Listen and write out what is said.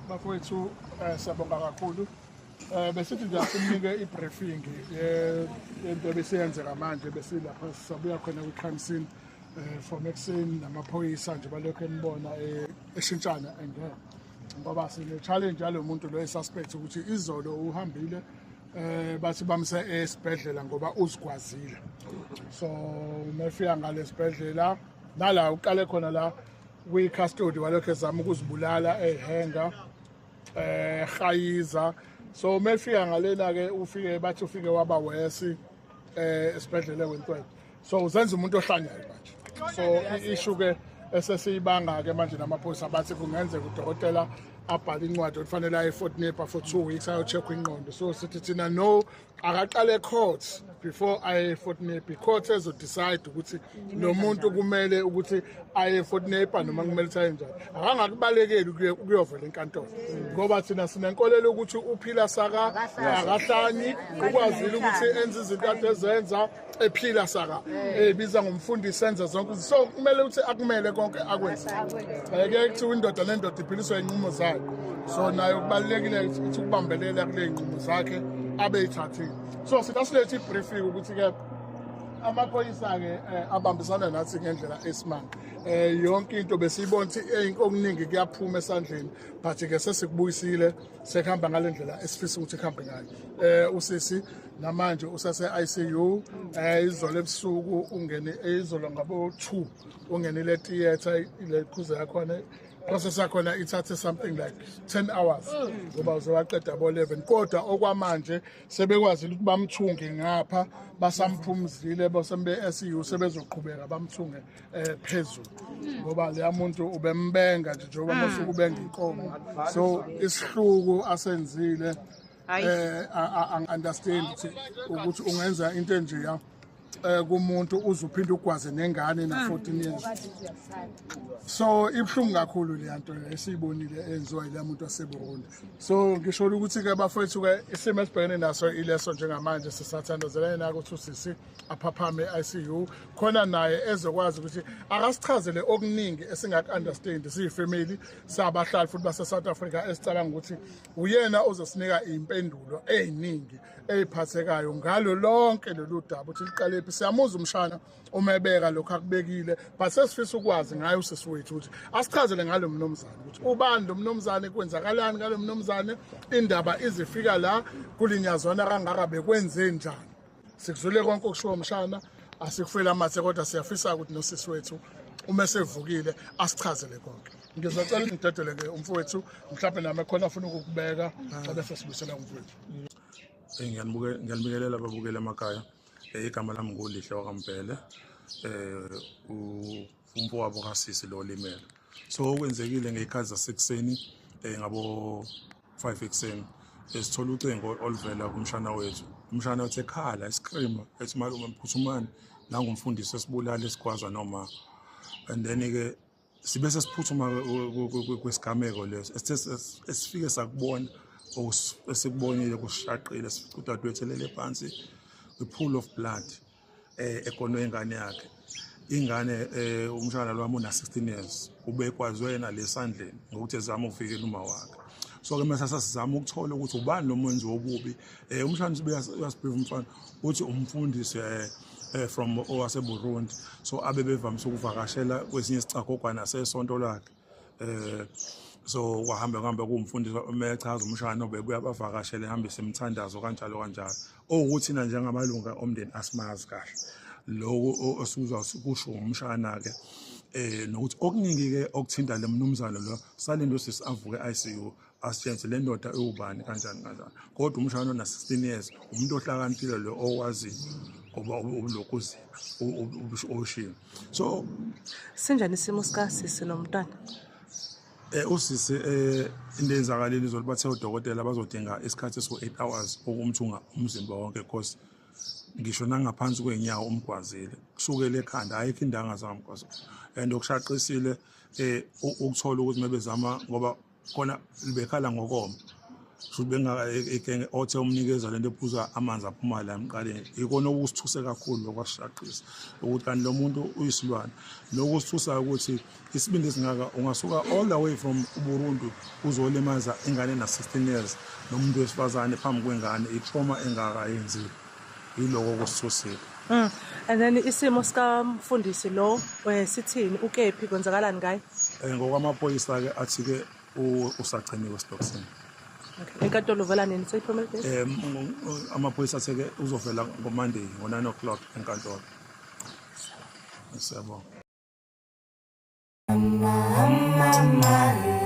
Bafowethu, siyabonga kakhulu. Besithi nje asimnike i-briefing yento ebesiyenzeka manje. Besilapha, sisabuya khona kwi-crime scene from ekuseni namaphoyisa nje, balokhu enibona eshintshana engena, ngoba sine-challenge yalo muntu lo suspect ukuthi izolo uhambile, bathi bamse esibhedlela ngoba uzigwazile. So mefika ngale sibhedlela nala uqale khona la kwi-custody, walokhu ezama ukuzibulala, ehenga, hayiza. So mefika ngalena ke ufike, bathi ufike waba worse esibhedlela eWentworth. So uzenza umuntu ohlanyayo manje. So i-issue ke esesiyibanga ke manje namaphoyisa, bathi kungenzeka udokotela abhale incwadi okufanele aye eFort Napier for 2 weeks, ayo-check ingqondo. So sithi thina no, akaqale court before aye eFort Napier. Court ezo decide ukuthi lo muntu kumele ukuthi aye eFort Napier noma kumele ukuthi aye njani. Akangakubalekeli ukuyovela enkantolo, ngoba thina sinenkolelo ukuthi uphila saka, akahlanyi. Ukwazile ukuthi enze izinto ade ezenza ephila saka, ebiza ngomfundisi, enza zonke. So kumele ukuthi akumele konke akwenze. Ake kuthiwa indoda nendoda iphiliswa inqumo zayo. So nayo kubalulekile ukuthi ukubambelela kule nqumo zakhe abeyithathile. So sithi asilethe i-briefing ukuthi-ke amaphoyisa-ke abambisana nathi ngendlela esimanga. Yonke into besiyibona ukuthi okuningi kuyaphuma esandleni, but-ke sesikubuyisile, sekuhamba ngale ndlela esifisa ukuthi kuhambe ngayo. Usisi namanje usase-ICU. Izolo ebusuku ungene, izolo ngabo 2 ungenile theatre. Ile khuze yakhona, process yakhona ithathe something like 10 hours, ngoba uzowaqeda bo 11. Kodwa okwamanje sebekwazile ukuthi bamthunge ngapha, basamphumzile bosembe ICU, sebezoqhubeka bamthunge phezulu, ngoba leya muntu ubembenga nje njengoba masuku ubenga inkomo. So isihluku asenzile, understand ukuthi ungenza into enjeya kumuntu, uzuphinde ugwaze nengane na 14 years. So ibhlungu kakhulu le nto esiyibonile enziwa yile muntu waseBurundi. So ngisho ukuthi ke bafowethu ke, isimo esibhekene naso ileso njengamanje. Sisathandazelene nako ukuthi usisi aphaphame e-ICU khona, naye ezokwazi ukuthi akasichazele okuningi esingaku-understand siyi-family, sabahlali futhi base-South Africa, esicabanga ukuthi uyena ozosinika iy'mpendulo ey'ningi ey'phathekayo ngalo lonke lolu daba, ukuthi liqalephi. Siyamuzwa umshana uma ebeka lokhu akubekile, but sesifisa ukwazi ngaye usisi wethu, ukuthi asichazele ngalo mnumzane, ukuthi ubani lo mnumzane, kwenzakalani ngalo mnumzane, indaba izifika la kulinyazwana kangaka, bekwenze njani. Sikuzwile konke okushiwo umshana, asikufeli amathe, kodwa siyafisa ukuthi nosisi wethu uma esevukile asichazele konke. Ngizocela ukuthi ngidedele ke umfowethu, mhlawumbe nami khona afuna ukukubeka, bese sibuyisela umfowethu. Ngiyanibingelela ababukeli emakhaya. Igama lami nguLihle wakaMbhele, umfowabo kasisi lo limele. So okwenzekile ngey'khathi zasekuseni, ngabo 5 ekuseni, sithola ucingo oluvela kumshana wethu. Umshana wethu ekhala, e-scream, ethi, "Malume, phuthumani, nangumfundisi esibulala, esigwaza noma." And then-ke sibe sesiphuthuma kwesigameko leso. Esithe esifike sakubona, esikubonile kusishaqile. Sifica udadewethu elele phansi kwi-pool of blood, egonwe ingane yakhe. Ingane, umshana lwami una 16 years, ubekwazwe yena lesandleni ngokuthi ezama ukuvikela uma wakhe. So ke mase sasizama ukuthola ukuthi ubani lo mwenzi wobubi. Umshana uyasibrief umfana, uthi umfundisi from owaseBurundi, so abe bevamise ukuvakashela kwesinye isicagogwana sesonto lakhe. So kwahamba kuhambe kuwumfundisi umechaza umshana obebuya bavakashele, ehambise imithandazo, kanjalo kanjalo. Owukuthi thina njengamalunga omndeni asimazi kahle lokhu osuzwa kusho umshana ke, nokuthi okuningi ke okuthinta le mnumzane lo, salinde usisi avuke e-ICU, asitshengise le ndoda ewubani, kanjani kanjani. Kodwa umshana ona 16 years, umuntu ohlakaniphile lo, owaziyo, ngoba ubulokhu oshiwe. So Sinjani isimo sikasisi nomntwana? Usisi, into eyenzakalile izolo, bathe udokotela bazodinga isikhathi esiwu-8 hours ukumthunga umzimba wonke, because ngisho nangaphansi kwey'nyawo umgwazile, kusukela ekhanda, ayikho indawo angazange amgwaze. And okushaqisile ukuthola ukuthi mebezama, ngoba khona bekhala ngokoma. Shuthi bengaka igenge othe umnikeza lento ephuza amanzi aphuma la emqaleni. Ikona okusithuse kakhulu lokwashaqisa ukuthi kanti lo muntu uyisilwane. Nokusithusa ukuthi isibindi esingaka ungasuka all the way from uBurundi uzolimaza ingane na 16 years nomuntu wesifazane phambi kwengane, i-trauma engaka yenziwe. Yiloko okusithusile. And then isimo sikamfundisi lo sithini, ukephi, kwenzakalani ngaye? Ngokwamaphoyisa ke athi ke usagciniwe esitokisini. Okay. Inkantolo uvela nini, seyiphumile date? Amaphoyisa athe ke uzovela ngoMonday ngo-9 o'clock enkantolo. Siyabonga. Mama, mama.